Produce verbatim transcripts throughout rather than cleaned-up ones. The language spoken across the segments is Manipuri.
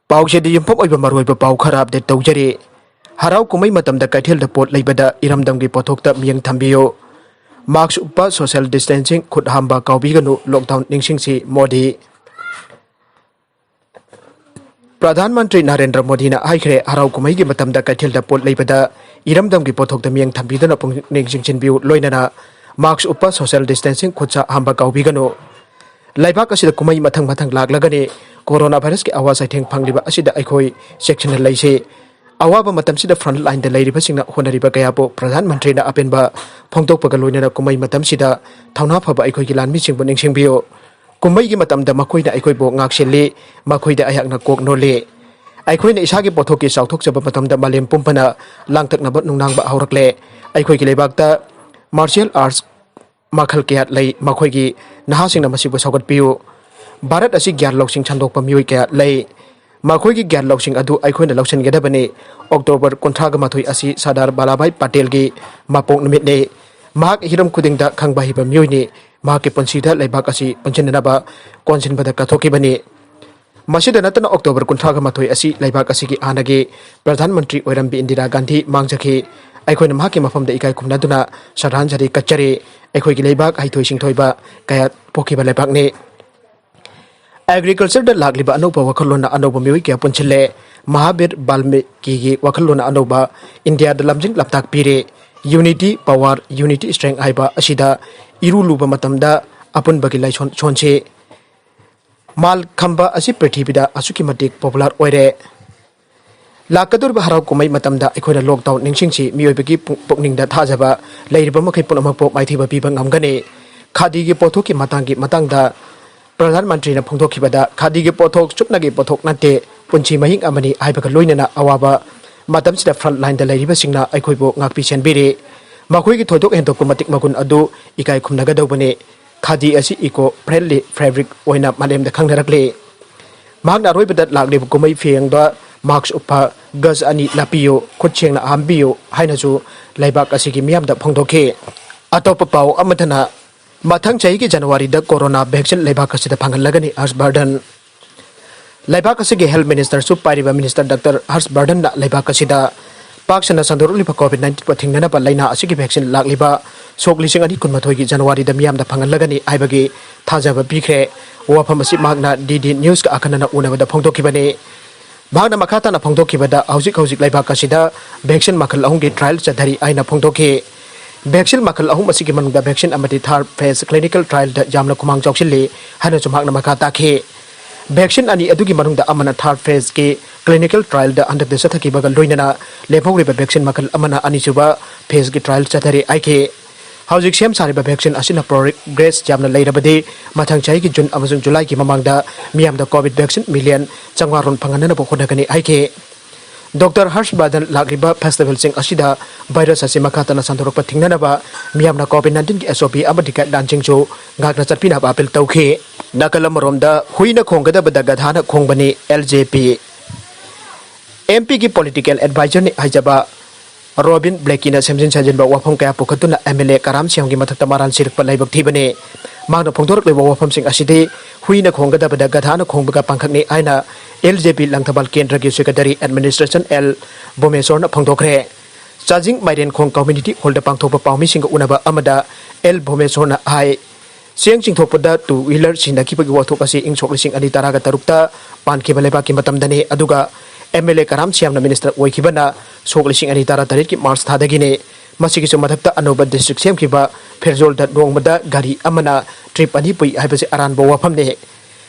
ꯄꯥꯎꯁꯤꯗ ꯌꯨꯝꯐꯝ ꯑꯣꯏꯕ ꯃꯔꯨꯑꯣꯏꯕ ꯄꯥꯎ ꯈꯔ ꯑꯞꯗꯦꯠ ꯇꯧꯖꯔꯤ꯫ ꯍꯔꯥꯎ ꯀꯨꯝꯍꯩ ꯃꯇꯝꯗ ꯀꯩꯊꯦꯜꯗ ꯄꯣꯠ ꯂꯩꯕꯗ ꯏꯔꯝꯗꯝꯒꯤ ꯄꯣꯠꯊꯣꯛꯇ ꯃꯤꯠꯌꯦꯡ ꯊꯝꯕꯤꯌꯨ꯫ ꯃꯥꯛꯁ ꯎꯞꯄ, ꯁꯣꯁꯤꯌꯦꯜ ꯗꯤꯁꯇꯦꯟꯁꯤꯡ, ꯈꯨꯠ ꯍꯥꯝꯕ ꯀꯥꯎꯕꯤꯒꯅꯨ, ꯂꯣꯛꯗꯥꯎꯟ ꯅꯤꯡꯁꯤꯡꯁꯤ, ꯃꯣꯗꯤ꯫ ꯄ꯭ꯔꯙꯥꯟ ꯃꯟꯇ꯭ꯔꯤ ꯅꯔꯦꯟꯗ꯭ꯔ ꯃꯣꯗꯤꯅ ꯍꯥꯏꯈ꯭ꯔꯦ, ꯍꯔꯥꯎ ꯀꯨꯝꯍꯩꯒꯤ ꯃꯇꯝꯗ ꯀꯩꯊꯦꯜꯗ ꯄꯣꯠ ꯂꯩꯕꯗ ꯏꯔꯝꯗꯝꯒꯤ ꯄꯣꯠꯊꯣꯛꯇ ꯃꯤꯠꯌꯦꯡ ꯊꯝꯕꯤꯗꯨꯅ ꯄꯨꯛꯅꯤꯡ ꯆꯤꯡꯁꯤꯟꯕꯤꯌꯨ, ꯂꯣꯏꯅꯅ ꯃꯥꯛꯁ ꯎꯞꯄ, ꯁꯣꯁꯤꯌꯦꯜ ꯗꯤꯁꯇꯦꯟꯁꯤꯡ, ꯈꯨꯠ ꯁꯥ ꯍꯥꯝꯕ ꯀꯥꯎꯕꯤꯒꯅꯨ꯫ ꯂꯩꯕꯥꯛ ꯑꯁꯤꯗ ꯀꯨꯝꯍꯩ ꯃꯊꯪ ꯃꯊꯪ ꯂꯥꯛꯂꯒꯅꯤ꯫ ꯀꯣꯔꯣꯅꯥ ꯚꯥꯏꯔꯁꯀꯤ ꯑꯋꯥ ꯆꯩꯊꯦꯡ ꯐꯪꯂꯤꯕ ꯑꯁꯤꯗ ꯑꯩꯈꯣꯏ ꯆꯦꯛꯁꯤꯟꯅ ꯂꯩꯁꯤ꯫ ꯑꯋꯥꯕ ꯃꯇꯝꯁꯤꯗ ꯐ꯭ꯔꯟꯠ ꯂꯥꯏꯟꯗ ꯂꯩꯔꯤꯕꯁꯤꯡꯅ ꯍꯣꯠꯅꯔꯤꯕ ꯀꯌꯥꯕꯨ ꯄ꯭ꯔꯙꯥꯟ ꯃꯟꯇ꯭ꯔꯤꯅ ꯑꯄꯦꯟꯕ ꯐꯣꯡꯗꯣꯛꯄꯒ ꯂꯣꯏꯅꯅ ꯀꯨꯝꯍꯩ ꯃꯇꯝꯁꯤꯗ ꯊꯧꯅꯥ ꯐꯕ ꯑꯩꯈꯣꯏꯒꯤ ꯂꯥꯟꯃꯤꯁꯤꯡꯕꯨ ꯅꯤꯡꯁꯤꯡꯕꯤꯌꯨ꯫ ꯀꯨꯝꯍꯩꯒꯤ ꯃꯇꯝꯗ ꯃꯈꯣꯏꯅ ꯑꯩꯈꯣꯏꯕꯨ ꯉꯥꯛꯁꯦꯜꯂꯤ, ꯃꯈꯣꯏꯗ ꯑꯩꯍꯥꯛꯅ ꯀꯣꯛ ꯅꯣꯜꯂꯤ꯫ ꯑꯩꯈꯣꯏꯅ ꯏꯁꯥꯒꯤ ꯄꯣꯠꯊꯣꯛꯀꯤ ꯆꯥꯎꯊꯣꯛꯆꯕ ꯃꯇꯝꯗ ꯃꯥꯂꯦꯝ ꯄꯨꯝꯕꯅ ꯂꯥꯡꯇꯛꯅꯕ ꯅꯨꯡꯅꯥꯡꯕ ꯍꯧꯔꯛꯂꯦ꯫ ꯑꯩꯈꯣꯏꯒꯤ ꯂꯩꯕꯥꯛꯇ ꯃꯥꯔꯁꯤꯌꯦꯜ ꯑꯥꯔꯠꯁ ꯃꯈꯜ ꯀꯌꯥ ꯂꯩ, ꯃꯈꯣꯏꯒꯤ ꯅꯍꯥꯁꯤꯡꯅ ꯃꯁꯤꯕꯨ ꯁꯧꯒꯠꯄꯤꯌꯨ꯫ ꯚꯥꯔꯠ ꯑꯁꯤ ꯒ꯭ꯌꯥꯟ ꯂꯧꯁꯤꯡ ꯁꯟꯗꯣꯛꯄ ꯃꯤꯑꯣꯏ ꯀꯌꯥ ꯂꯩ, ꯃꯈꯣꯏꯒꯤ ꯒ꯭ꯌꯥꯟ ꯂꯧꯁꯤꯡ ꯑꯗꯨ ꯑꯩꯈꯣꯏꯅ ꯂꯧꯁꯤꯟꯒꯗꯕꯅꯤ꯫ ꯑꯣꯛꯇꯣꯕꯔ ꯀꯨꯟꯊ꯭ꯔꯥꯒ ꯃꯥꯊꯣꯏ ꯑꯁꯤ ꯁꯔꯗꯥꯔ ꯚꯜꯂꯥꯚꯥꯏ ꯄꯇꯦꯜꯒꯤ ꯃꯄꯣꯛ ꯅꯨꯃꯤꯠꯅꯤ꯫ ꯃꯍꯥꯛ ꯍꯤꯔꯝ ꯈꯨꯗꯤꯡꯗ ꯈꯪꯕ ꯍꯩꯕ ꯃꯤꯑꯣꯏꯅꯤ꯫ ꯃꯍꯥꯛꯀꯤ ꯄꯨꯟꯁꯤꯗ ꯂꯩꯕꯥꯛ ꯑꯁꯤ ꯄꯨꯟꯁꯤꯟꯅꯅꯕ ꯀꯣꯟꯁꯤꯟꯕꯗ ꯀꯠꯊꯣꯛꯈꯤꯕꯅꯤ꯫ ꯃꯁꯤꯗ ꯅꯠꯇꯅ ꯑꯣꯛꯇꯣꯕꯔ ꯀꯨꯟꯊ꯭ꯔꯥꯒ ꯃꯥꯊꯣꯏ ꯑꯁꯤ ꯂꯩꯕꯥꯛ ꯑꯁꯤꯒꯤ ꯍꯥꯟꯅꯒꯤ ꯄ꯭ꯔꯙꯥꯟ ꯃꯟꯇ꯭ꯔꯤ ꯑꯣꯏꯔꯝꯕꯤ ꯏꯟꯗꯤꯔꯥ ꯒꯥꯟꯙꯤ ꯃꯥꯡꯖꯈꯤ꯫ ꯑꯩꯈꯣꯏꯅ ꯃꯍꯥꯛꯀꯤ ꯃꯐꯝꯗ ꯏꯀꯥꯏ ꯈꯨꯝꯅꯗꯨꯅ ꯁ꯭ꯔꯗꯥꯟꯖꯂꯤ ꯀꯠꯆꯔꯤ꯫ ꯑꯩꯈꯣꯏꯒꯤ ꯂꯩꯕꯥꯛ ꯍꯩꯊꯣꯏ ꯁꯤꯡꯊꯣꯏꯕ ꯀꯌꯥ ꯄꯣꯛꯈꯤꯕ ꯂꯩꯕꯥꯛꯅꯤ꯫ ꯑꯦꯒ꯭ꯔꯤꯀꯜꯆꯔꯗ ꯂꯥꯛꯂꯤꯕ ꯑꯅꯧꯕ ꯋꯥꯈꯜꯂꯣꯟꯅ ꯑꯅꯧꯕ ꯃꯤꯑꯣꯏ ꯀꯌꯥ ꯄꯨꯟꯁꯤꯜꯂꯦ꯫ ꯃꯍꯥꯕꯤꯔ ꯕꯥꯜꯃꯤꯀꯤꯒꯤ ꯋꯥꯈꯜꯂꯣꯟꯅ ꯑꯅꯧꯕ ꯏꯟꯗꯤꯌꯥꯗ ꯂꯝꯖꯤꯡ ꯂꯝꯇꯥꯛ ꯄꯤꯔꯦ꯫ Unity Power, Unity Strength ꯍꯥꯏꯕ ꯑꯁꯤꯗ ꯏꯔꯨ ꯂꯨꯕ ꯃꯇꯝꯗ ꯑꯄꯨꯟꯕꯒꯤ ꯂꯥꯏꯁꯣꯟ ꯁꯣꯟꯁꯤ꯫ ꯃꯥꯜ ꯈꯝꯕ ꯑꯁꯤ ꯄ꯭ꯔꯤꯊꯤꯕꯤꯗ ꯑꯁꯨꯛꯀꯤ ꯃꯇꯤꯛ ꯄꯣꯄꯨꯂꯔ ꯑꯣꯏꯔꯦ꯫ ꯂꯥꯛꯀꯗꯧꯔꯤꯕ ꯍꯔꯥꯎ ꯀꯨꯝꯍꯩ ꯃꯇꯝꯗ ꯑꯩꯈꯣꯏꯅ ꯂꯣꯛꯗꯥꯎꯟ ꯅꯤꯡꯁꯤꯡꯁꯤ, ꯃꯤꯑꯣꯏꯕꯒꯤ ꯄꯨꯛ-, ꯄꯨꯛꯅꯤꯡꯗ ꯊꯥꯖꯕ ꯂꯩꯔꯤꯕ ꯃꯈꯩ ꯄꯨꯝꯅꯃꯛꯄꯨ ꯃꯥꯏꯊꯤꯕ ꯄꯤꯕ ꯉꯝꯒꯅꯤ꯫ ꯈꯥꯗꯤꯒꯤ ꯄꯣꯠꯊꯣꯛꯀꯤ ꯃꯇꯥꯡꯒꯤ ꯃꯇꯥꯡꯗ ꯄ꯭ꯔꯙꯥꯟ ꯃꯟꯇ꯭ꯔꯤꯅ ꯐꯣꯡꯗꯣꯛꯈꯤꯕꯗ, ꯈꯥꯗꯤꯒꯤ ꯄꯣꯠꯊꯣꯛ ꯆꯨꯞꯅꯒꯤ ꯄꯣꯠꯊꯣꯛ ꯅꯠꯇꯦ, ꯄꯨꯟꯁꯤ ꯃꯍꯤꯡ ꯑꯃꯅꯤ ꯍꯥꯏꯕꯒ ꯂꯣꯏꯅꯅ ꯑꯋꯥꯕ ꯃꯇꯝꯁꯤꯗ ꯐ꯭ꯔꯟꯠ ꯂꯥꯏꯟꯗ ꯂꯩꯔꯤꯕꯁꯤꯡꯅ ꯑꯩꯈꯣꯏꯕꯨ ꯉꯥꯛꯄꯤ ꯁꯦꯟꯕꯤꯔꯤ꯫ ꯃꯈꯣꯏꯒꯤ ꯊꯣꯏꯗꯣꯛ ꯍꯦꯟꯗꯣꯛꯄ ꯃꯇꯤꯛ ꯃꯒꯨꯟ ꯑꯗꯨ ꯏꯀꯥꯏ ꯈꯨꯝꯅꯒꯗꯧꯕꯅꯤ꯫ ꯈꯥꯗꯤ ꯑꯁꯤ ꯏꯀꯣ ꯐ꯭ꯔꯦꯟꯂꯤ ꯐꯦꯕ꯭ꯔꯤꯛ ꯑꯣꯏꯅ ꯃꯥꯂꯦꯝꯗ ꯈꯪꯅꯔꯛꯂꯤ꯫ ꯃꯍꯥꯛꯅ ꯑꯔꯣꯏꯕꯗ ꯂꯥꯛꯂꯤꯕ ꯀꯨꯝꯍꯩ ꯐꯦꯡꯕ ꯃꯥꯛꯁ ꯎꯞꯄ, ꯒꯖ ꯑꯅꯤ ꯂꯥꯞꯄꯤꯌꯨ, ꯈꯨꯠ ꯁꯦꯡꯅ ꯍꯥꯝꯕꯤꯌꯨ ꯍꯥꯏꯅꯁꯨ ꯂꯩꯕꯥꯛ ꯑꯁꯤꯒꯤ ꯃꯤꯌꯥꯝꯗ ꯐꯣꯡꯗꯣꯛꯈꯤ꯫ ꯑꯇꯣꯞꯄ ꯄꯥꯎ ꯑꯃꯗꯅ, ꯃꯊꯪ ꯆꯍꯤꯒꯤ ꯖꯅꯋꯥꯔꯤꯗ ꯀꯣꯔꯣꯅꯥ ꯚꯦꯛꯁꯤꯟ ꯂꯩꯕꯥꯛ ꯑꯁꯤꯗ ꯐꯪꯍꯜꯂꯒꯅꯤ ꯍꯔꯁ ꯕꯔꯙꯟ꯫ ꯂꯩꯕꯥꯛ ꯑꯁꯤꯒꯤ health ministerꯁꯨ ꯄꯥꯏꯔꯤꯕ minister Doctor ꯍꯔꯁ ꯕꯔꯙꯟꯅ ꯂꯩꯕꯥꯛ ꯑꯁꯤꯗ ꯄꯥꯛ ꯁꯟꯅ ꯁꯟꯗꯣꯔꯛꯂꯤꯕ COVID nineteenꯕꯨ ꯊꯤꯡꯅꯅꯕ ꯂꯩꯅꯥ ꯑꯁꯤꯒꯤ vaccine ꯂꯥꯛꯂꯤꯕ ꯁꯣꯛ ꯂꯤꯁꯤꯡ ꯑꯅꯤ ꯀꯨꯟꯃꯥꯊꯣꯏꯒꯤ Januaryꯗ ꯃꯤꯌꯥꯝꯗ ꯐꯪꯍꯜꯂꯒꯅꯤ ꯍꯥꯏꯕꯒꯤ ꯊꯥꯖꯕ ꯄꯤꯈ꯭ꯔꯦ꯫ ꯋꯥꯐꯝ ꯑꯁꯤ ꯃꯍꯥꯛꯅ DD Newsꯀ ꯑꯈꯟꯅꯅ ꯎꯅꯕꯗ ꯐꯣꯡꯗꯣꯛꯈꯤꯕꯅꯤ꯫ ꯃꯍꯥꯛꯅ ꯃꯈꯥ ꯇꯥꯅ ꯐꯣꯡꯗꯣꯛꯈꯤꯕꯗ, ꯍꯧꯖꯤꯛ ꯍꯧꯖꯤꯛ ꯂꯩꯕꯥꯛ ꯑꯁꯤꯗ vaccine ꯃꯈꯜ ꯑꯍꯨꯝꯒꯤ trial ꯆꯠꯊꯔꯤ ꯍꯥꯏꯅ ꯐꯣꯡꯗꯣꯛꯈꯤ꯫ Vaccine ꯃꯈꯜ ꯑꯍꯨꯝ ꯑꯁꯤꯒꯤ ꯃꯅꯨꯡꯗ vaccine ꯑꯃꯗꯤ third phase clinical trialꯗ ꯌꯥꯝꯅ ꯈꯨꯃꯥꯡ ꯆꯥꯎꯁꯤꯜꯂꯤ ꯍꯥꯏꯅꯁꯨ ꯃꯍꯥꯛꯅ ꯃꯈꯥ ꯇꯥꯈꯤ꯫ Vaccine ꯑꯅꯤ ꯑꯗꯨꯒꯤ ꯃꯅꯨꯡꯗ ꯑꯃꯅ third phaseꯀꯤ clinical trialꯗ ꯍꯟꯗꯛꯇ ꯆꯠꯊꯈꯤꯕꯒ ꯂꯣꯏꯅꯅ ꯂꯦꯝꯍꯧꯔꯤꯕ vaccine ꯃꯈꯜ ꯑꯃꯅ ꯑꯅꯤꯁꯨꯕ phaseꯀꯤ trial ꯆꯠꯊꯔꯤ ꯍꯥꯏꯈꯤ꯫ ꯍꯧꯖꯤꯛ ꯁꯦꯝ ꯁꯥꯔꯤꯕ vaccine ꯑꯁꯤꯅ progress ꯌꯥꯝꯅ ꯂꯩꯔꯕꯗꯤ ꯃꯊꯪ ꯆꯍꯤꯒꯤ June ꯑꯃꯁꯨꯡ Julyꯒꯤ ꯃꯃꯥꯡꯗ ꯃꯤꯌꯥꯝꯗ COVID vaccine million ꯆꯥꯝꯃꯉꯥ ꯔꯣꯝ ꯐꯪꯍꯟꯅꯕ ꯍꯣꯠꯅꯒꯅꯤ ꯍꯥꯏꯈꯤ꯫ Doctor ꯍꯔꯁ ꯕꯔꯙꯟ ꯂꯥꯛꯂꯤꯕ festivalꯁꯤꯡ ꯑꯁꯤꯗ virus ꯑꯁꯤ ꯃꯈꯥ ꯇꯥꯅ ꯁꯟꯗꯣꯔꯛꯄ ꯊꯤꯡꯅꯅꯕ ꯃꯤꯌꯥꯝꯅ COVID nineteenꯒꯤ SOP ꯑꯃꯗꯤ guidelineꯁꯤꯡꯁꯨ ꯉꯥꯛꯅ ꯆꯠꯄꯤꯅꯕ appeal ꯇꯧꯈꯤ꯫ ꯅꯥꯀꯜ ꯑꯃꯔꯣꯝꯗ ꯍꯨꯏꯅ ꯈꯣꯡꯒꯗꯕꯗ ꯒꯙꯥꯅ ꯈꯣꯡꯕꯅꯤ, LJP꯫ MPꯒꯤ political advisorꯅꯤ ꯍꯥꯏꯖꯕ ꯔꯣꯕꯤꯟ ꯕ꯭ꯂꯦꯀꯤꯅ ꯁꯦꯝꯖꯤꯟ ꯁꯥꯖꯤꯟꯕ ꯋꯥꯐꯝ ꯀꯌꯥ ꯄꯨꯈꯠꯇꯨꯅ MLA ꯀꯔꯥꯝ ꯁ꯭ꯌꯥꯝꯒꯤ ꯃꯊꯛꯇ ꯃꯔꯥꯜ ꯁꯤꯔꯛꯄ ꯂꯥꯏꯕꯛ ꯊꯤꯕꯅꯤ꯫ ꯃꯍꯥꯛꯅ ꯐꯣꯡꯗꯣꯔꯛꯂꯤꯕ ꯋꯥꯐꯝꯁꯤꯡ ꯑꯁꯤꯗꯤ ꯍꯨꯏꯅ ꯈꯣꯡꯒꯗꯕꯗ ꯒꯙꯥꯅ ꯈꯣꯡꯕꯒ ꯄꯥꯡꯈꯛꯅꯤ ꯍꯥꯏꯅ LJP ꯂꯪꯊꯕꯥꯜ ꯀꯦꯟꯗ꯭ꯔꯒꯤ secretary administration L ꯚꯨꯃꯦꯁꯣꯔꯅ ꯐꯣꯡꯗꯣꯛꯈ꯭ꯔꯦ꯫ ꯆꯥꯖꯤꯡ ꯃꯥꯏꯔꯦꯟꯈꯣꯡ community hallꯗ ꯄꯥꯡꯊꯣꯛꯄ ꯄꯥꯎꯃꯤꯁꯤꯡꯒ ꯎꯅꯕ ꯑꯃꯗ L ꯚꯨꯃꯦꯁꯣꯔꯅ ꯍꯥꯏ, ꯆꯦꯡ ꯆꯤꯡꯊꯣꯛꯄꯗ two wheeler ꯁꯤꯟꯅꯈꯤꯕꯒꯤ ꯋꯥꯊꯣꯛ ꯑꯁꯤ ꯏꯪ ꯁꯣꯛ ꯂꯤꯁꯤꯡ ꯑꯅꯤ ꯇꯔꯥꯒ ꯇꯔꯨꯛꯇ ꯄꯥꯟꯈꯤꯕ ꯂꯩꯕꯥꯛꯀꯤ ꯃꯇꯝꯗꯅꯤ, ꯑꯗꯨꯒ MLA ꯀꯔꯥꯝ ꯁ꯭ꯌꯥꯝꯅ minister ꯑꯣꯏꯈꯤꯕꯅ ꯁꯣꯛ ꯂꯤꯁꯤꯡ ꯑꯅꯤ ꯇꯔꯥꯇꯔꯦꯠꯀꯤ March ꯊꯥꯗꯒꯤꯅꯤ꯫ ꯃꯁꯤꯒꯤꯁꯨ ꯃꯊꯛꯇ ꯑꯅꯧꯕ district ꯁꯦꯝꯈꯤꯕ ꯐꯤꯔꯖꯣꯜꯗ ꯅꯣꯡꯃꯗ ꯒꯥꯔꯤ ꯑꯃꯅ trip ꯑꯅꯤ ꯄꯨꯏ ꯍꯥꯏꯕꯁꯤ ꯑꯔꯥꯟꯕ ꯋꯥꯐꯝꯅꯤ꯫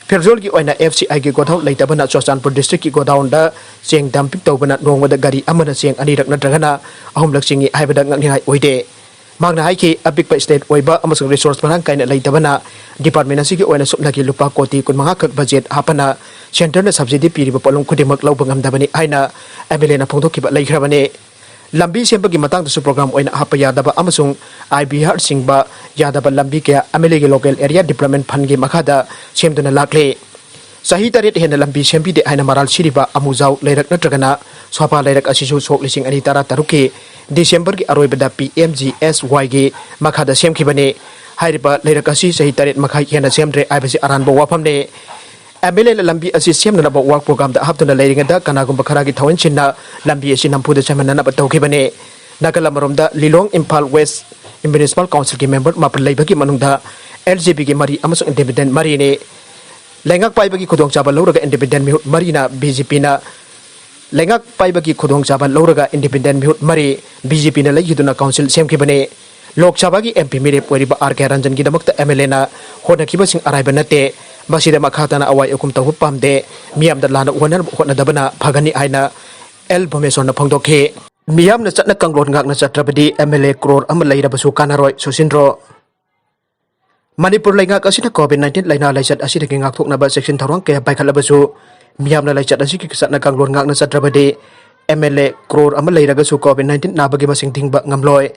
ꯐꯤꯔꯖꯣꯜꯒꯤ ꯑꯣꯏꯅ FCIꯒꯤ godown ꯂꯩꯇꯕꯅ ꯆꯨꯔꯆꯥꯟꯄꯨꯔ districtꯀꯤ godownꯗ ꯆꯦꯡ dumping ꯇꯧꯕꯅ ꯅꯣꯡꯃꯗ ꯒꯥꯔꯤ ꯑꯃꯅ ꯆꯦꯡ ꯑꯅꯤꯔꯛ ꯅꯠꯇ꯭ꯔꯒꯅ ꯑꯍꯨꯝꯂꯛ ꯆꯤꯡꯏ ꯍꯥꯏꯕꯗ ꯉꯛꯅꯤꯡꯉꯥꯏ ꯑꯣꯏꯗꯦ꯫ ꯃꯍꯥꯛꯅ ꯍꯥꯏꯈꯤ, ꯑꯄꯤꯛꯄ state ꯑꯣꯏꯕ ꯑꯃꯁꯨꯡ resource ꯃꯔꯥꯡ ꯀꯥꯏꯅ ꯂꯩꯇꯕꯅ department ꯑꯁꯤꯒꯤ ꯑꯣꯏꯅ ꯁꯨꯞꯅꯒꯤ ꯂꯨꯄꯥ ꯀꯣꯇꯤ ꯀꯨꯟꯃꯉꯥ ꯈꯛ budget ꯍꯥꯞꯄꯅ centreꯅ subsidy ꯄꯤꯔꯤꯕ ꯄꯣꯠꯂꯝ ꯈꯨꯗꯤꯡꯃꯛ ꯂꯧꯕ ꯉꯝꯗꯕꯅꯤ ꯍꯥꯏꯅ MLAꯅ ꯐꯣꯡꯗꯣꯛꯈꯤꯕ ꯂꯩꯈ꯭ꯔꯕꯅꯤ꯫ ꯂꯝꯕꯤ ꯁꯦꯝꯕꯒꯤ ꯃꯇꯥꯡꯗꯁꯨ program ꯑꯣꯏꯅ ꯍꯥꯞꯄ ꯌꯥꯗꯕ ꯑꯃꯁꯨꯡ IVR ꯆꯤꯡꯕ ꯌꯥꯗꯕ ꯂꯝꯕꯤ ꯀꯌꯥ MLAꯒꯤ local area development fundꯒꯤ ꯃꯈꯥꯗ ꯁꯦꯝꯗꯨꯅ ꯂꯥꯛꯂꯤ꯫ ꯆꯍꯤ ꯇꯔꯦꯠ ꯍꯦꯟꯅ ꯂꯝꯕꯤ ꯁꯦꯝꯕꯤꯗꯦ ꯍꯥꯏꯅ ꯃꯔꯥꯜ ꯁꯤꯔꯤꯕ ꯑꯃꯨꯖꯥꯎ ꯂꯩꯔꯛ ꯅꯠꯇ꯭ꯔꯒꯅ ꯁ꯭ꯋꯥꯄꯥ ꯂꯩꯔꯛ ꯑꯁꯤꯁꯨ ꯁꯣꯛ ꯂꯤꯁꯤꯡ ꯑꯅꯤ ꯇꯔꯥꯇꯔꯨꯛꯀꯤ Decemberꯒꯤ ꯑꯔꯣꯏꯕꯗ PMGSYꯒꯤ ꯃꯈꯥꯗ ꯁꯦꯝꯈꯤꯕꯅꯤ꯫ ꯍꯥꯏꯔꯤꯕ ꯂꯩꯔꯛ ꯑꯁꯤ ꯆꯍꯤ ꯇꯔꯦꯠ ꯃꯈꯥꯏ ꯍꯦꯟꯅ ꯁꯦꯝꯗ꯭ꯔꯦ ꯍꯥꯏꯕꯁꯤ ꯑꯔꯥꯟꯕ ꯋꯥꯐꯝꯅꯤ꯫ ꯑꯦꯝ ꯑꯦꯜ ꯑꯦꯅ ꯂꯝꯕꯤ ꯑꯁꯤ ꯁꯦꯝꯅꯅꯕ ꯋꯥꯔꯛ ꯄ꯭ꯔꯣꯒ꯭ꯔꯥꯝꯗ ꯍꯥꯞꯇꯨꯅ ꯂꯩꯔꯤꯉꯩꯗ ꯀꯅꯥꯒꯨꯝꯕ ꯈꯔꯒꯤ ꯊꯋꯥꯏꯟꯁꯤꯟꯅ ꯂꯝꯕꯤ ꯑꯁꯤ ꯅꯝꯐꯨꯗ ꯁꯦꯝꯍꯟꯅꯅꯕ ꯇꯧꯈꯤꯕꯅꯤ꯫ ꯅꯥꯀꯜ ꯑꯃꯔꯣꯝꯗ ꯂꯤꯂꯣꯡ ꯏꯝꯐꯥꯜ ꯋꯦꯁ ꯃ꯭ꯌꯨꯅꯤꯁꯤꯄꯥꯜ ꯀꯥꯎꯟꯁꯤꯜꯒꯤ ꯃꯦꯝꯕꯔ ꯃꯥꯄꯟ ꯂꯩꯕꯒꯤ ꯃꯅꯨꯡꯗ ꯑꯦꯜ ꯖꯦ ꯄꯤꯒꯤ ꯃꯔꯤ ꯑꯃꯁꯨꯡ ꯏꯟꯗꯤꯄꯦꯟꯗꯦꯟ ꯃꯔꯤꯅꯤ꯫ ꯂꯩꯉꯥꯛ ꯄꯥꯏꯕꯒꯤ ꯈꯨꯗꯣꯡꯆꯥꯕ ꯂꯧꯔꯒ ꯏꯟꯗꯤꯄꯦꯟꯗꯦꯟ ꯃꯤꯍꯨꯠ ꯃꯔꯤꯅ ꯕꯤ ꯖꯦ ꯄꯤꯅ ꯂꯩꯉꯥꯛ ꯄꯥꯏꯕꯒꯤ ꯈꯨꯗꯣꯡꯆꯥꯕ ꯂꯧꯔꯒ ꯏꯟꯗꯤꯄꯦꯟꯗꯦꯟ ꯃꯤꯍꯨꯠ ꯃꯔꯤ ꯕꯤ ꯖꯦ ꯄꯤꯅ ꯂꯩꯈꯤꯗꯨꯅ ꯀꯥꯎꯟꯁꯤꯜ ꯁꯦꯝꯈꯤꯕꯅꯤ꯫ ꯂꯣꯛ ꯁꯚꯥꯒꯤ ꯑꯦꯝ ꯄꯤ ꯃꯤꯔꯦꯞ ꯑꯣꯏꯔꯤꯕ ꯑꯥꯔ ꯀꯦ ꯔꯟꯖꯟꯒꯤꯗꯃꯛꯇ ꯑꯦꯝ ꯑꯦꯜ ꯑꯦꯅ ꯍꯣꯠꯅꯈꯤꯕꯁꯤꯡ ꯑꯔꯥꯏꯕ ꯅꯠꯇꯦ꯫ ꯃꯁꯤꯗ ꯃꯈꯥ ꯇꯥꯅ ꯑꯋꯥꯏ ꯑꯈꯨꯝ ꯇꯧꯕ ꯄꯥꯝꯗꯦ꯫ ꯃꯤꯌꯥꯝꯗ ꯂꯥꯟꯅ ꯑꯣꯟꯅꯅꯕ ꯍꯣꯠꯅꯗꯕꯅ ꯐꯒꯅꯤ ꯍꯥꯏꯅ ꯑꯦꯜ ꯚꯨꯃꯦꯁꯣꯔꯅ ꯐꯣꯡꯗꯣꯛꯈꯤ꯫ ꯃꯤꯌꯥꯝꯅ ꯆꯠꯅ ꯀꯥꯡꯂꯣꯟ ꯉꯥꯛꯅ ꯆꯠꯇ꯭ꯔꯕꯗꯤ ꯑꯦꯝ ꯑꯦꯜ ꯑꯦ ꯀ꯭ꯔꯣꯔ ꯑꯃ ꯂꯩꯔꯕꯁꯨ ꯀꯥꯟꯅꯔꯣꯏ, ꯁꯨꯁꯤꯟꯗ꯭ꯔꯣ꯫ ꯃꯅꯤꯄꯨꯔ ꯂꯩꯉꯥꯛ ꯑꯁꯤꯅ ꯀꯣꯚꯤꯗ ꯅꯥꯏꯟꯇꯤꯟ ꯂꯥꯏꯅꯥ ꯂꯥꯏꯆꯠ ꯑꯁꯤꯗꯒꯤ ꯉꯥꯛꯊꯣꯛꯅꯕ ꯆꯦꯛꯁꯤꯟ ꯊꯧꯔꯥꯡ ꯀꯌꯥ ꯄꯥꯏꯈꯠꯂꯕꯁꯨ, ꯃꯤꯌꯥꯝꯅ ꯂꯥꯏꯆꯠ ꯑꯁꯤꯒꯤ ꯆꯠꯅ ꯀꯥꯡꯂꯣꯟ ꯉꯥꯛꯅ ꯆꯠꯇ꯭ꯔꯕꯗꯤ ꯑꯦꯝ ꯑꯦꯜ ꯑꯦ ꯀ꯭ꯔꯣꯔ ꯑꯃ ꯂꯩꯔꯒꯁꯨ ꯀꯣꯚꯤꯗ ꯅꯥꯏꯟꯇꯤꯟ ꯅꯥꯕꯒꯤ ꯃꯁꯤꯡ ꯊꯤꯡꯕ ꯉꯝꯂꯣꯏ꯫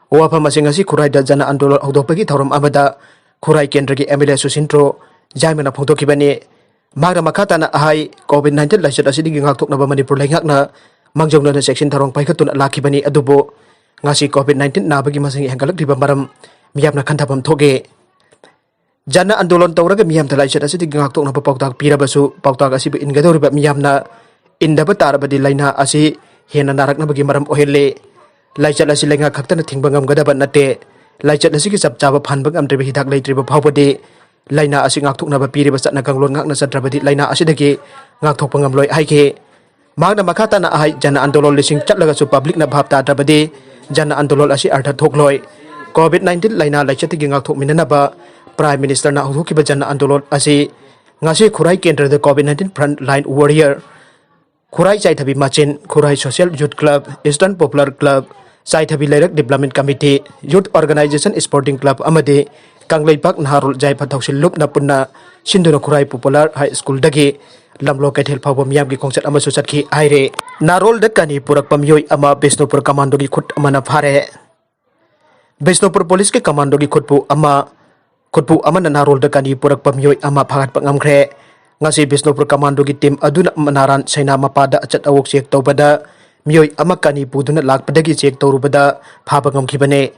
ꯋꯥꯐꯝ ꯑꯁꯤꯡ ꯑꯁꯤ ꯈꯨꯔꯥꯏꯗ ꯖꯅ ꯑꯟꯗꯣꯂꯟ ꯍꯧꯗꯣꯛꯄꯒꯤ ꯊꯧꯔꯝ ꯑꯃꯗ ꯈꯨꯔꯥꯏ ꯀꯦꯟꯗ꯭ꯔꯒꯤ ꯑꯦꯝ ꯑꯦꯜ ꯑꯦ ꯁꯨꯁꯤꯟꯗ꯭ꯔꯣ ꯖꯥꯏꯃꯅ ꯐꯣꯡꯗꯣꯛꯈꯤꯕꯅꯤ꯫ ꯃꯍꯥꯛꯅ ꯃꯈꯥ ꯇꯥꯅ ꯍꯥꯏ, ꯀꯣꯚꯤꯗ ꯅꯥꯏꯟꯇꯤꯟ ꯂꯥꯏꯆꯠ ꯑꯁꯤꯗꯒꯤ ꯉꯥꯛꯊꯣꯛꯅꯕ ꯃꯅꯤꯄꯨꯔ ꯂꯩꯉꯥꯛꯅ ꯃꯥꯡꯖꯧꯅꯅ ꯆꯦꯛꯁꯤꯟ ꯊꯧꯔꯥꯡ ꯄꯥꯏꯈꯠꯇꯨꯅ ꯂꯥꯛꯈꯤꯕꯅꯤ, ꯑꯗꯨꯕꯨ ꯉꯁꯤ ꯀꯣꯚꯤꯗ ꯅꯥꯏꯟꯇꯤꯟ ꯅꯥꯕꯒꯤ ꯃꯁꯤꯡ ꯍꯦꯟꯒꯠꯂꯛꯂꯤꯕ ꯃꯔꯝ ꯃꯤꯌꯥꯝꯅ ꯈꯟꯊꯐꯝ ꯊꯣꯛꯏ꯫ ꯖꯅ ꯑꯟꯗꯣꯂꯟ ꯇꯧꯔꯒ ꯃꯤꯌꯥꯝꯗ ꯂꯥꯏꯆꯠ ꯑꯁꯤꯗꯒꯤ ꯉꯥꯛꯊꯣꯛꯅꯕ ꯄꯥꯎꯇꯥꯛ ꯄꯤꯔꯕꯁꯨ, ꯄꯥꯎꯇꯥꯛ ꯑꯁꯤꯕꯨ ꯏꯟꯒꯗꯧꯔꯤꯕ ꯃꯤꯌꯥꯝꯅ ꯏꯟꯗꯕ ꯇꯥꯔꯕꯗꯤ ꯂꯥꯏꯅꯥ ꯑꯁꯤ ꯍꯦꯟꯅ ꯅꯥꯔꯛꯅꯕꯒꯤ ꯃꯔꯝ ꯑꯣꯏꯍꯜꯂꯤ꯫ ꯂꯥꯏꯆꯠ ꯑꯁꯤ ꯂꯩꯉꯥꯛ ꯈꯛꯇꯅ ꯊꯤꯡꯕ ꯉꯝꯒꯗꯕ ꯅꯠꯇꯦ꯫ ꯂꯥꯏꯆꯠ ꯑꯁꯤꯒꯤ ꯆꯞ ꯆꯥꯕ ꯐꯍꯟꯕ ꯉꯝꯗ꯭ꯔꯤꯕ ꯍꯤꯗꯥꯛ ꯂꯩꯇ꯭ꯔꯤꯕ ꯐꯥꯎꯕꯗꯤ ꯂꯥꯏꯅꯥ ꯑꯁꯤ ꯉꯥꯛꯊꯣꯛꯅꯕ ꯄꯤꯔꯤꯕ ꯆꯠꯅ ꯀꯥꯡꯂꯣꯟ ꯉꯥꯛꯅ ꯆꯠꯇ꯭ꯔꯕꯗꯤ ꯂꯥꯏꯅꯥ ꯑꯁꯤꯗꯒꯤ ꯉꯥꯛꯊꯣꯛꯄ ꯉꯝꯂꯣꯏ ꯍꯥꯏꯈꯤ꯫ ꯃꯍꯥꯛꯅ ꯃꯈꯥ ꯇꯥꯅ ꯍꯥꯏ, ꯖꯅ ꯑꯟꯗꯣꯂꯟ ꯂꯤꯁꯤꯡ ꯆꯠꯂꯒꯁꯨ ꯄꯕ꯭ꯂꯤꯛꯅ ꯚꯥꯞ ꯇꯥꯗ꯭ꯔꯕꯗꯤ ꯖꯅ ꯑꯟꯗꯣꯂꯟ ꯑꯁꯤ ꯑꯔꯊ ꯊꯣꯛꯂꯣꯏ꯫ ꯀꯣꯚꯤꯗ ꯅꯥꯏꯟꯇꯤꯟ ꯂꯥꯏꯅꯥ ꯂꯥꯏꯆꯠꯇꯒꯤ ꯉꯥꯛꯊꯣꯛꯃꯤꯟꯅꯅꯕ ꯄ꯭ꯔꯥꯏꯝ ꯃꯤꯅꯤꯁꯇꯔꯅ ꯍꯧꯗꯣꯛꯈꯤꯕ ꯖꯅ ꯑꯟꯗꯣꯂꯟ ꯑꯁꯤ ꯉꯁꯤ ꯈꯨꯔꯥꯏ ꯀꯦꯟꯗ꯭ꯔꯗ covid nineteen front line warrior, Khurai Chaithabi ꯃꯆꯤꯟ, Khurai social youth club, eastern popular club, Chaithabi Leirak development committee, youth organisation sporting club ꯑꯃꯗꯤ ꯀꯪꯂꯩꯄꯥꯛ ꯅꯍꯥꯔꯣꯜ ꯌꯥꯏꯐ ꯊꯧꯁꯤꯜ ꯂꯨꯞꯅ ꯄꯨꯟꯅ ꯁꯤꯟꯗꯨꯅ ꯈꯨꯔꯥꯏ ꯄꯣꯄꯨꯂꯔ ꯍꯥꯏ ꯁ꯭ꯀꯨꯜꯗꯒꯤ ꯂꯝꯂꯣꯡ ꯀꯩꯊꯦꯜ ꯐꯥꯎꯕ ꯃꯤꯌꯥꯝꯒꯤ ꯈꯣꯡꯆꯠ ꯑꯃꯁꯨ ꯆꯠꯈꯤ ꯍꯥꯏꯔꯦ꯫ ꯅꯥꯔꯣꯜꯗ ꯀꯥꯅꯤ ꯄꯨꯔꯛꯄ ꯃꯤꯑꯣꯏ ꯑꯃ ꯕꯤꯁꯅꯨꯄꯨꯔ ꯀꯃꯥꯟꯗꯣꯒꯤ ꯈꯨꯠ ꯑꯃꯅ ꯐꯥꯔꯦ꯫ ꯕꯤꯁꯅꯨꯄꯨꯔ ꯄꯨꯂꯤꯁꯀꯤ ꯀꯃꯥꯟꯗꯣꯒꯤ ꯈꯨꯠꯄꯨ ꯑꯃ, ꯈꯨꯠꯄꯨ ꯑꯃꯅ ꯅꯥꯔꯣꯜꯗ ꯀꯥꯅꯤ ꯄꯨꯔꯛꯄ ꯃꯤꯑꯣꯏ ꯑꯃ ꯐꯥꯒꯠꯄ ꯉꯝꯈ꯭ꯔꯦ꯫ ꯉꯁꯤ ꯕꯤꯁꯅꯨꯄꯨꯔ ꯀꯃꯥꯟꯗꯣꯒꯤ ꯇꯤꯝ ꯑꯗꯨꯅ ꯃꯅꯥꯔꯥꯟ ꯁꯩꯅꯥ ꯃꯄꯥꯗ ꯑꯆꯠ ꯑꯋꯣꯛ ꯆꯦꯛ ꯇꯧꯕꯗ ꯃꯤꯑꯣꯏ ꯑꯃ ꯀꯥꯅꯤ ꯄꯨꯗꯨꯅ ꯂꯥꯛꯄꯗꯒꯤ ꯆꯦꯛ ꯇꯧꯔꯨꯕꯗ ꯐꯥꯕ ꯉꯝꯈꯤꯕꯅꯦ꯫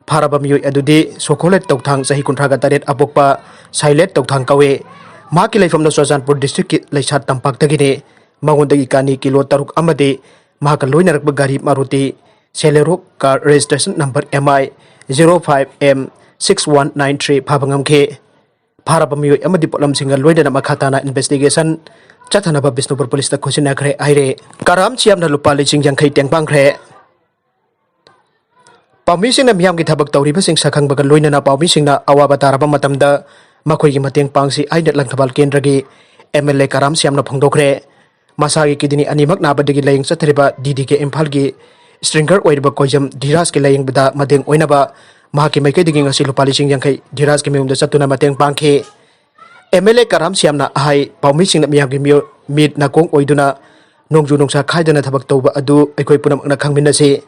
ꯐꯥꯔꯕ ꯃꯤꯑꯣꯏ ꯑꯗꯨꯗꯤ ꯁꯣꯈꯣꯂꯦꯠ ꯇꯧꯊꯥꯡ, ꯆꯍꯤ ꯀꯨꯟꯊ꯭ꯔꯥꯒ ꯇꯔꯦꯠ ꯑꯄꯣꯛꯄ ꯁꯥꯏꯂꯦꯠ ꯇꯧꯊꯥꯡ ꯀꯧꯏ꯫ ꯃꯍꯥꯛꯀꯤ ꯂꯩꯐꯝꯅ ꯆꯨꯔꯆꯥꯟꯄꯨꯔ district ꯀꯤ ꯂꯩꯁꯥꯠ ꯇꯝꯄꯥꯛꯇꯒꯤꯅꯤ꯫ ꯃꯉꯣꯟꯗꯒꯤ ꯀꯥꯅꯤ ꯀꯤꯂꯣ ꯇꯔꯨꯛ ꯑꯃꯗꯤ ꯃꯍꯥꯛꯀ ꯂꯣꯏꯅꯔꯛꯄ ꯒꯥꯔꯤ Maruti Celerio car registration number M I zero five M six one nine three ꯐꯥꯕ ꯉꯝꯈꯤ꯫ ꯐꯥꯔꯕ ꯃꯤꯑꯣꯏ ꯑꯃꯗꯤ ꯄꯣꯠꯂꯝꯁꯤꯡꯒ ꯂꯣꯏꯅꯅ ꯃꯈꯥ ꯇꯥꯅ investigation ꯆꯠꯊꯅꯕ ꯕꯤꯁꯅꯨꯄꯨꯔ ꯄꯨꯂꯤꯁꯇ ꯈꯨꯠꯁꯤꯟꯅꯈ꯭ꯔꯦ ꯍꯥꯏꯔꯦ꯫ ꯀꯔꯥꯝ ꯁꯤꯌꯥꯝꯅ ꯂꯨꯄꯥ ꯂꯤꯁꯤꯡ ꯌꯥꯡꯈꯩ ꯇꯦꯡꯕꯥꯡꯈ꯭ꯔꯦ꯫ ꯄꯥꯎꯃꯤꯁꯤꯡꯅ ꯃꯤꯌꯥꯝꯒꯤ ꯊꯕꯛ ꯇꯧꯔꯤꯕꯁꯤꯡ ꯁꯛꯈꯪꯕꯒ ꯂꯣꯏꯅꯅ ꯄꯥꯎꯃꯤꯁꯤꯡꯅ ꯑꯋꯥꯕ ꯇꯥꯔꯕ ꯃꯇꯝꯗ ꯃꯈꯣꯏꯒꯤ ꯃꯇꯦꯡ ꯄꯥꯡꯁꯤ ꯍꯥꯏꯅ ꯂꯪꯊꯕꯥꯜ ꯀꯦꯟꯗ꯭ꯔꯒꯤ M L A ꯀꯔꯥꯝ ꯁꯤꯌꯥꯝꯅ ꯐꯣꯡꯗꯣꯛꯈ꯭ꯔꯦ꯫ ꯃꯁꯥꯒꯤ kidney ꯑꯅꯤꯃꯛ ꯅꯥꯕꯗꯒꯤ ꯂꯥꯌꯦꯡ ꯆꯠꯊꯔꯤꯕ D D K ꯏꯝꯐꯥꯜꯒꯤ stringer ꯑꯣꯏꯔꯤꯕ ꯀꯣꯏꯖꯝ ꯙꯤꯔꯥꯖꯀꯤ ꯂꯥꯌꯦꯡꯕꯗ ꯃꯇꯦꯡ ꯑꯣꯏꯅꯕ ꯃꯍꯥꯛꯀꯤ ꯃꯥꯏꯀꯩꯗꯒꯤ ꯉꯁꯤ ꯂꯨꯄꯥ ꯂꯤꯁꯤꯡ ꯌꯥꯡꯈꯩ ꯙꯤꯔꯥꯖꯀꯤ ꯃꯌꯨꯝꯗ ꯆꯠꯇꯨꯅ ꯃꯇꯦꯡ ꯄꯥꯡꯈꯤ꯫ M L A ꯀꯔꯥꯝ ꯁꯤꯌꯥꯝꯅ ꯍꯥꯏ, ꯄꯥꯎꯃꯤꯁꯤꯡꯅ ꯃꯤꯌꯥꯝꯒꯤ ꯃꯤꯑꯣ-, ꯃꯤꯠ ꯅꯥꯀꯣꯡ ꯑꯣꯏꯗꯨꯅ ꯅꯣꯡꯖꯨ ꯅꯨꯡꯁꯥ ꯈꯥꯏꯗꯅ ꯊꯕꯛ ꯇꯧꯕ ꯑꯗꯨ ꯑꯩꯈꯣꯏ ꯄꯨꯝꯅꯃꯛꯅ ꯈꯪꯃꯤꯟꯅꯁꯤ꯫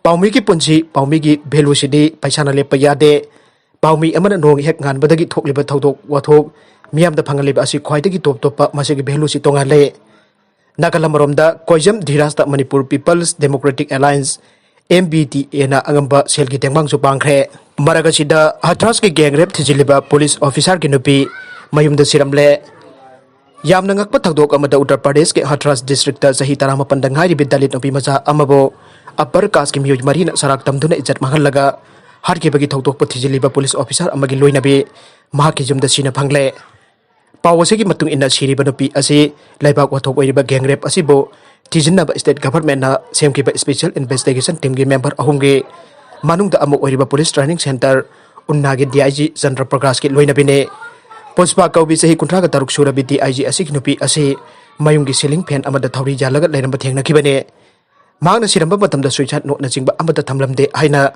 ꯄꯥꯎꯃꯤꯒꯤ ꯄꯨꯟꯁꯤ, ꯄꯥꯎꯃꯤꯒꯤ value ꯁꯤꯗꯤ ꯄꯩꯁꯥꯅ ꯂꯦꯞꯄ ꯌꯥꯗꯦ꯫ ꯄꯥꯎꯃꯤ ꯑꯃꯅ ꯅꯣꯡ ꯍꯦꯛ ꯉꯥꯟꯕꯗꯒꯤ ꯊꯣꯛꯂꯤꯕ ꯊꯧꯗꯣꯛ ꯋꯥꯊꯣꯛ ꯃꯤꯌꯥꯝꯗ ꯐꯪꯍꯜꯂꯤꯕ ꯑꯁꯤ ꯈ꯭ꯋꯥꯏꯗꯒꯤ ꯇꯣꯞ ꯇꯣꯞꯄ, ꯃꯁꯤꯒꯤ value ꯁꯤ ꯇꯣꯉꯥꯜꯂꯦ꯫ ꯅꯥꯀꯜ ꯑꯃꯔꯣꯝꯗ ꯀꯣꯏꯖꯝ ꯙꯤꯔꯥꯖꯇ Manipur People's Democratic Alliance, M B D A ꯅ ꯑꯉꯝꯕ ꯁꯦꯜꯒꯤ ꯇꯦꯡꯕꯥꯡꯁꯨ ꯄꯥꯡꯈ꯭ꯔꯦ꯫ ꯃꯔꯛ ꯑꯁꯤꯗ ꯍꯊ꯭ꯔꯥꯁꯀꯤ gang rape ꯊꯤꯖꯤꯜꯂꯤꯕ police officer ꯒꯤ ꯅꯨꯄꯤ ꯃꯌꯨꯝꯗ ꯁꯤꯔꯝꯂꯦ꯫ ꯌꯥꯝꯅ ꯉꯛꯄ ꯊꯧꯗꯣꯛ ꯑꯃꯗ ꯎꯠꯇꯔ ꯄ꯭ꯔꯗꯦꯁꯀꯤ ꯍꯊ꯭ꯔꯥꯁ district ꯇ ꯆꯍꯤ ꯇꯔꯥꯃꯥꯄꯟꯗ ꯉꯥꯏꯔꯤꯕꯤ ꯗꯂꯤꯠ ꯅꯨꯄꯤ ꯃꯆꯥ ꯑꯃꯕꯨ upper caste ꯀꯤ ꯃꯤꯑꯣꯏ ꯃꯔꯤꯅ ꯁꯔꯥꯛ ꯇꯝꯗꯨꯅ ꯏꯖꯠ ꯃꯥꯡꯍꯜꯂꯒ ꯍꯥꯠꯈꯤꯕꯒꯤ ꯊꯧꯗꯣꯛꯄꯨ ꯊꯤꯖꯤꯜꯂꯤꯕ police officer ꯑꯃꯒꯤ ꯂꯣꯏꯅꯕꯤ ꯃꯍꯥꯛꯀꯤ ꯌꯨꯝꯗ ꯁꯤꯅ ꯐꯪꯂꯦ꯫ ꯄꯥꯎ ꯑꯁꯤꯒꯤ ꯃꯇꯨꯡ ꯏꯟꯅ ꯁꯤꯔꯤꯕ ꯅꯨꯄꯤ ꯑꯁꯤ ꯂꯩꯕꯥꯛ ꯋꯥꯊꯣꯛ ꯑꯣꯏꯔꯤꯕ gang rape ꯑꯁꯤꯕꯨ ꯊꯤꯖꯤꯟꯅꯕ state government ꯅ ꯁꯦꯝꯈꯤꯕ special investigation team ꯒꯤ member ꯑꯍꯨꯝꯒꯤ ꯃꯅꯨꯡꯗ ꯑꯃ ꯑꯣꯏꯔꯤꯕ police training centre ꯎꯅꯥꯒꯤ D I G Chandra ꯄ꯭ꯔꯀꯥꯁꯀꯤ ꯂꯣꯏꯅꯕꯤꯅꯤ꯫ ꯄꯨꯁꯄꯥ ꯀꯧꯕꯤ ꯆꯍꯤ ꯀꯨꯟꯊ꯭ꯔꯥꯒ ꯇꯔꯨꯛ ꯁꯨꯔꯕꯤ D I G ꯑꯁꯤꯒꯤ ꯅꯨꯄꯤ ꯑꯁꯤ ꯃꯌꯨꯝꯒꯤ ceiling fan ꯑꯃꯗ ꯊꯧꯔꯤ ꯌꯥꯜꯂꯒ ꯂꯩꯔꯝꯕ ꯊꯦꯡꯅꯈꯤꯕꯅꯤ꯫ ꯃꯍꯥꯛꯅ ꯁꯤꯔꯝꯕ ꯃꯇꯝꯗ suicide note ꯅꯆꯤꯡꯕ ꯑꯃꯠꯇ ꯊꯝꯂꯝꯗꯦ ꯍꯥꯏꯅ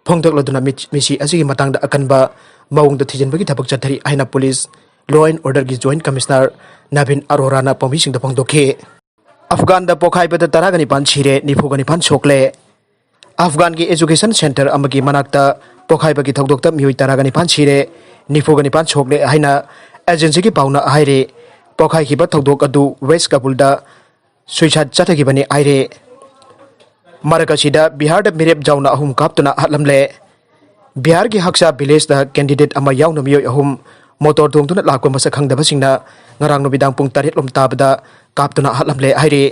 ꯐꯣꯡꯗꯣꯛꯂꯗꯨꯅ ꯃꯤ-, ꯃꯤꯁꯤ ꯑꯁꯤꯒꯤ ꯃꯇꯥꯡꯗ ꯑꯀꯟꯕ ꯃꯑꯣꯡꯗ ꯊꯤꯖꯤꯟꯕꯒꯤ ꯊꯕꯛ ꯆꯠꯊꯔꯤ ꯍꯥꯏꯅ police law and order ꯒꯤ joint commissioner ꯅꯕꯤꯟ ꯑꯔꯣꯔꯥꯅ ꯄꯥꯎꯃꯤꯁꯤꯡꯗ ꯐꯣꯡꯗꯣꯛꯈꯤ꯫ ꯑꯐꯒꯥꯟꯗ ꯄꯣꯈꯥꯏꯕꯗ ꯇꯔꯥꯒ ꯅꯤꯄꯥꯟ ꯁꯤꯔꯦ, ꯅꯤꯐꯨꯒ ꯅꯤꯄꯥꯟ ꯁꯣꯛꯂꯦ꯫ ꯑꯐꯒꯥꯟꯒꯤ education centre ꯑꯃꯒꯤ ꯃꯅꯥꯛꯇ ꯄꯣꯈꯥꯏꯕꯒꯤ ꯊꯧꯗꯣꯛꯇ ꯃꯤꯑꯣꯏ ꯇꯔꯥꯒ ꯅꯤꯄꯥꯟ ꯁꯤꯔꯦ, ꯅꯤꯐꯨꯒ ꯅꯤꯄꯥꯟ ꯁꯣꯛꯂꯦ ꯍꯥꯏꯅ agency ꯒꯤ ꯄꯥꯎꯅ ꯍꯥꯏꯔꯤ꯫ ꯄꯣꯈꯥꯏꯈꯤꯕ ꯊꯧꯗꯣꯛ ꯑꯗꯨ West Kabul ꯗ suicide ꯆꯠꯊꯈꯤꯕꯅꯤ ꯍꯥꯏꯔꯤ꯫ ꯃꯔꯛ ꯑꯁꯤꯗ ꯕꯤꯍꯥꯔꯗ ꯃꯤꯔꯦꯞ ꯖꯥꯎꯅ ꯑꯍꯨꯝ ꯀꯥꯞꯇꯨꯅ ꯍꯥꯠꯂꯝꯂꯦ꯫ ꯕꯤꯍꯥꯔꯒꯤ ꯍꯛꯁꯥ village ꯇ candidate ꯑꯃ ꯌꯥꯎꯅ ꯃꯤꯑꯣꯏ ꯑꯍꯨꯝ ꯃꯣꯇꯣꯔ ꯊꯣꯡꯗꯨꯅ ꯂꯥꯛꯄ ꯃꯁꯛ ꯈꯪꯗꯕꯁꯤꯡꯅ ꯉꯔꯥꯡ ꯅꯨꯃꯤꯗꯥꯡ ꯄꯨꯡ ꯇꯔꯦꯠ ꯂꯣꯝ ꯇꯥꯕꯗ ꯀꯥꯞꯇꯨꯅ ꯍꯥꯠꯂꯝꯂꯦ ꯍꯥꯏꯔꯤ꯫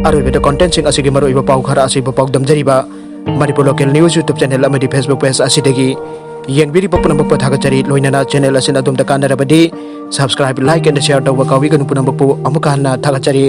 ꯑꯔꯣꯏꯕꯗ ꯀꯣꯟꯇꯦꯟꯁꯤꯡ ꯑꯁꯤꯒꯤ ꯃꯔꯨꯑꯣꯏꯕ ꯄꯥꯎ ꯈꯔ ꯑꯁꯤꯕꯨ ꯄꯥꯎꯗꯝꯖꯔꯤꯕ Manipur local news YouTube channel ꯑꯃꯗꯤ ꯐꯦꯁꯕꯨꯛ ꯄꯦꯖ ꯑꯁꯤꯗꯒꯤ꯫ ꯌꯦꯡꯕꯤꯔꯤꯕ ꯄꯨꯝꯅꯃꯛꯄꯨ ꯊꯥꯒꯠꯆꯔꯤ꯫ ꯂꯣꯏꯅꯅ ꯆꯦꯅꯦꯜ ꯑꯁꯤꯅ ꯑꯗꯣꯝꯗ ꯀꯥꯟꯅꯔꯕꯗꯤ ꯁꯕꯁꯀ꯭ꯔꯥꯏꯕ, ꯂꯥꯏꯛ ꯑꯦꯟ ꯁꯤꯌꯔ ꯇꯧꯕ ꯀꯥꯎꯕꯤꯒꯅꯨ꯫ ꯄꯨꯝꯅꯃꯛꯄꯨ ꯑꯃꯨꯛꯀ ꯍꯟꯅ ꯊꯥꯒꯠꯆꯔꯤ꯫